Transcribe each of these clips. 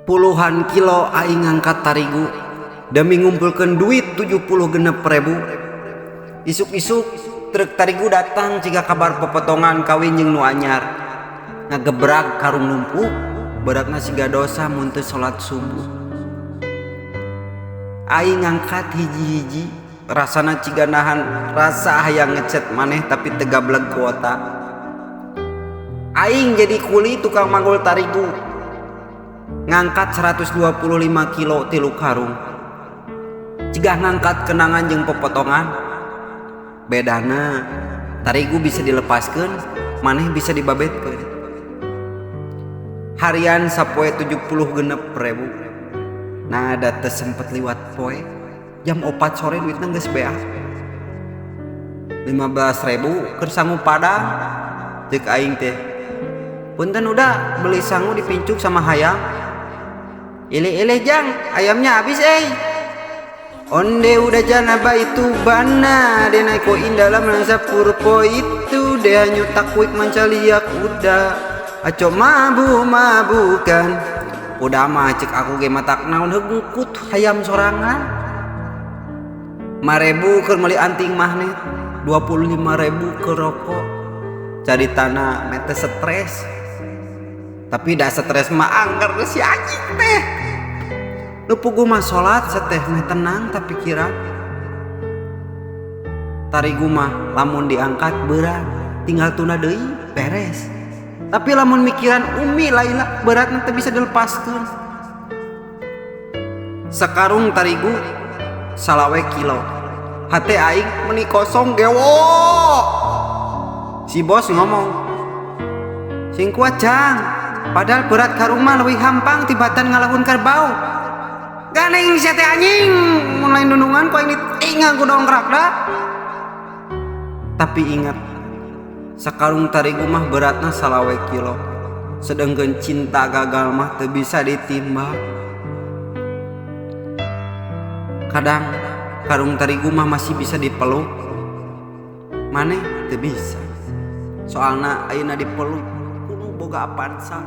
Puluhan kilo aing ngangkat tarigu demi ngumpulkeun duit 76.000. Isuk-isuk truk tarigu datang jiga kabar pepotongan kawin jeung nu anyar. Ngagebrag karung numpuk, beratna siga dosa mun teu salat subuh. Aing ngangkat hiji-hiji, rasana ciga nahan rasa hayang ngechat maneh tapi teu gableg kuota. Aing jadi kuli tukang manggul tarigu. Ngangkat 125 kilo tilu karung. Cigah ngangkat kenangan jeung pepotongan. Bedana tarigu bisa dilepaskeun, maneh bisa dibabetkeun. Harian sapoe 76.000. Nah, da teu sempet liwat poe. Jam 4 sore duitna geus beak. 15.000 keur sangu padang. Ceuk aing teh. Punten udah beli sangu dipincuk sama hayam. Ilih-ilih jang, ayamnya habis eh. Onde udah janaba itu bana, de naik ko indalam nangsa purpo itu, de hanyu takwik mancaliak udah. Aco mabu mabukan. Udah mah cek aku ge matak naon heungkut hayam sorangan. 5.000 keur meuli anting magnet, 25.000 keur rokok. Cari tanah mete stres. Tapi dah stres mah angger si anjing teh. Nu puguh mah salat seteh meh tenang tapi pikiran. Tarigu mah lamun diangkat berat, tinggal tuna deui beres. Tapi lamun mikiran Umi Laila berat teu bisa dilepaskeun. Sakarung tarigu salawe kilo. Hate aing meni kosong gewo. Si bos ngomong, "Sing kuat jang." Padahal berat karung mah leuwih hampang tibatan ngalahun kerbau. Ganeng sia teh anjing, mun lain dundungan ku aing ditinggal ku dongkrak da. Tapi ingat, sakarung tarigu mah beratna salawe kilo. Sedengkeun cinta gagal mah teu bisa ditimbang. Kadang karung tarigu mah masih bisa dipeluk, maneh teu bisa. Soalna ayeuna dipeluk kudu boga Avanza.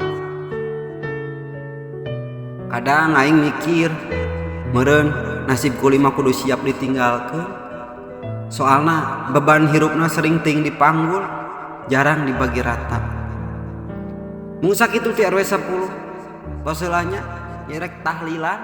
Kadang aing mikir, meureun nasib kuli mah kudu siap ditinggalkeun. Soalna beban hirupna sering teuing dipanggul, jarang dibagi rata. Mung sakitu ti RW 10. Tos heula nya, nyerek tahlilan.